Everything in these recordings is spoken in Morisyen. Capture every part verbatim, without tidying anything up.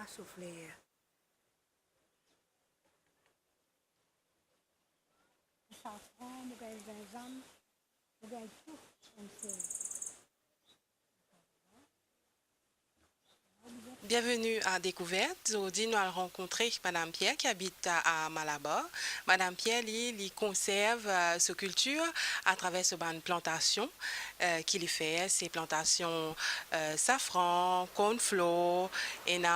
Soufler. Safran, mo gagn zinzam, mo gagn tou ensemble. Bienvenue à Découverte. Zordi nou al rankontre Madame Pierre ki abit a, a Malabar. Madame Pierre, li, li konserv, euh, so kiltir atraver so bann plantasion, euh, ki li fer, se plantasion, euh, safran, cornflour, ena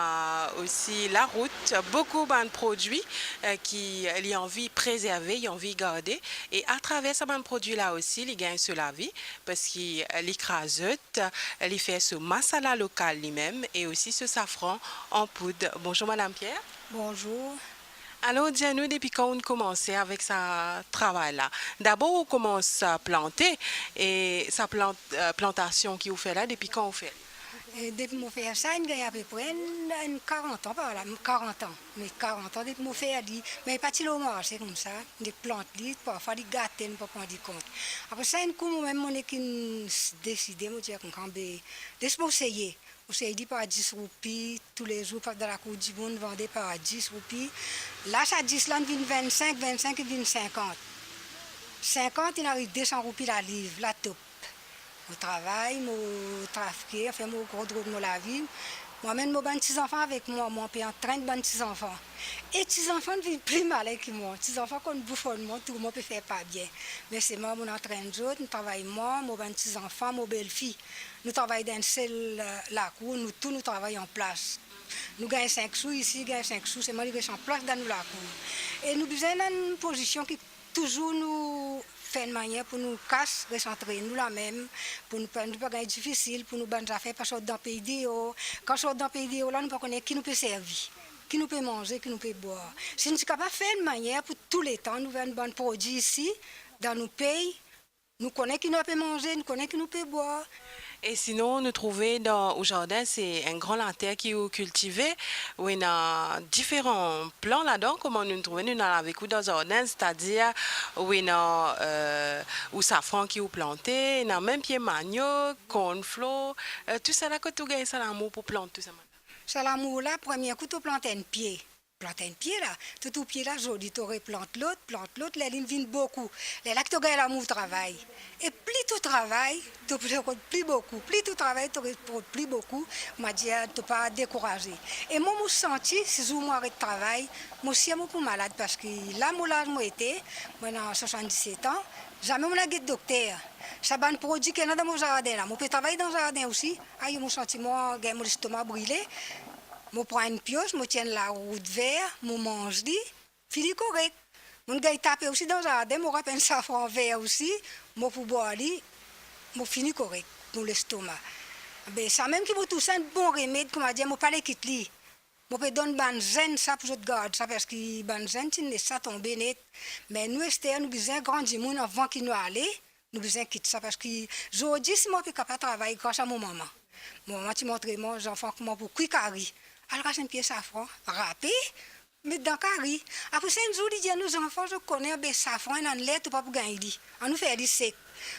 osi larout, boukou bann prodwi, euh, ki li anvi prezerve, li anvi garde. E atraver sa bann prodwi la osi, li gagn so lavi, parski, euh, li kraz zot, li fer so masala lokal limem e osi so safran an poud. Bonzour Madame Pierre. Bonzour. Alor, dir nou depi kan ou'nn komanse avek sa travay la? Dabor ou koumans, euh, plante, e sa plant-, euh, plantasion ki ou fer la, depi kan ou fer li? E depi mo fer sa, inn gagn apepre enn, enn karant an par la, karant an. Me karant an depi mo fer li, me li pa ti lor marse koumsa, li plant li, parfwa li gate, nou pa pran li kont. Apre sa, enn kou momem mo nek inn s-, deside, mo dir koumsa, be, les mo seye. Mo sey li par dis roupi, toulezour pas dan lakour dimoun, vande par dis roupi. La sa dis la inn vinn vennsink, vennsink inn vinn sinkant. Sinkant inn ariv de san roupi laliv, latop. Mo travay, mo trafike, anfin mo kontrol mo lavi. Mo amenn mo bann ti zanfan avek mwa, mo pe antrenn bann ti zanfan. E ti zanfan vinn pli malin ki mwa. Ti zanfan konn boufonn mwa, trouv mwa pe fer pa bien. Me selman mo antrenn zot, mo travay mwa, mo bann ti zanfan, mo belfi. Nou travay dan enn sel, euh, lakour, nou tou nou travay an plas. Nou gagn sink sou isi, gagn sink sou, selman li res an plas dan nou lakour. E nou bizin dan enn pozision ki touzour nou fer enn manier pou nou kas, res antre nou lamem, pou nou pa, nou pa gagn difisil, pou nou bann zafer pa sort dan pei deor. Kan sort dan pei deor la, nou pa kone ki nou pe servi, ki nou pe manze, ki nou pe bwar. Si nou ti kapav fer enn manier pou touletan nou vinn bann prodwi isi, dan nou pei, nou kone ki nou pe manze, nou kone ki nou pe bwar. E sinon, nou trouve dan ou zardin, se enn gran later ki ou kiltive, ou ena diferan plan ladan, kouma nou trouve nou al avek ou dan zardin, setadir ou ena, euh, ou safran ki ou plante, ena mem pie maniok, cornflour, euh, tousala, kot ou gagn sa lamour pou plant tousala? Sa lamour la, premie kou to plant enn pie. Plant enn pie la, to trouv pie la zoli, to replant lot, plant lot, ler linn vinn boukou. Lerla ki to gagn lamour travay. E pli to travay, to pou rekont pli boukou. Pli to travay, to rekont pli boukou. Mo dir, to pa dekouraze. E mwa, mo santi, si zour mo aret travay, mo sir mo pou malad, parski la, mo laz mo ete, mo ena swasanndiset an, zame mo ena get dokter. Sa bann prodwi ki ena dan mo zardin la, mo pe travay dan zardin osi. Ayo, mo santi mwa gagn mo lestoma brile. Mo pran enn pios, mo tir enn larout ver, mo manz li, fini korek. Mo gagn tape osi dan zardin, mo rap enn safran ver osi, mo pou bwar li, mo fini korek mo lestoma. Be, sa mem ki mo trouv sa enn bon remed, kouma dir, mo pa le kit li. Mo pe donn bann zenn sa pou zot gard sa, parski bann zenn ti les sa tonbe net. Me nou, ester, nou bizin gran dimoun avan ki nou ale, nou bizin kit sa, parski zordi, si mo pe kapav travay gras a mo mama. Mo mama ti montre mwa, zanfan, kouma pou kwi kari. Al ras enn pie safran, rape, met dan kari. Apre sa, enn zour, li dir nou zanfan, zot kone, be, safran ena enn ler to pa pou gagn li. Annou fer li sek.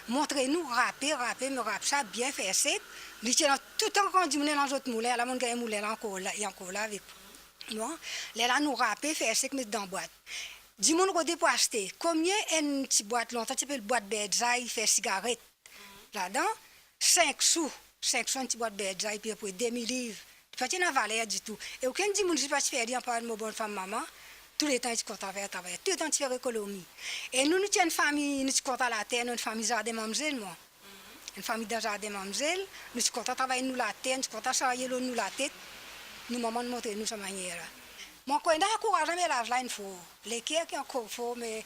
Montre nou rape, rape, mo rap sa bien, fer sek. Li ti ena toutan gran dimoun ena zot moulin, la mo gagn moulin la ankor la, li ankor la avek mwa. Lerla nou rape, fer sek, met dan bwat. Dimoun rode pou aste. Komie enn ti bwat, lontan ti apel bwat Birdseye, fer sigaret ladan, sink sou, sink sou enn ti bwat Birdseye, pe apre demi liv. Li pa ti ena valer ditou. E okenn dimoun isi pa ti fer li, anpar mo bann fam mama, touletan li ti kontan fer travay, touletan ti fer ekonomi. E nou, nou ti enn fami, nou ti kontan later, nou enn fami zardin mamzel, mwa. Enn fami dan zardin mamzel, nou ti kontan travay nou later, nou ti kontan sarye lor nou latet. Nou mama montre nou sa manier la. Mo ankor ena kouraz la, me laz la inn for. Leker ki ankor for, me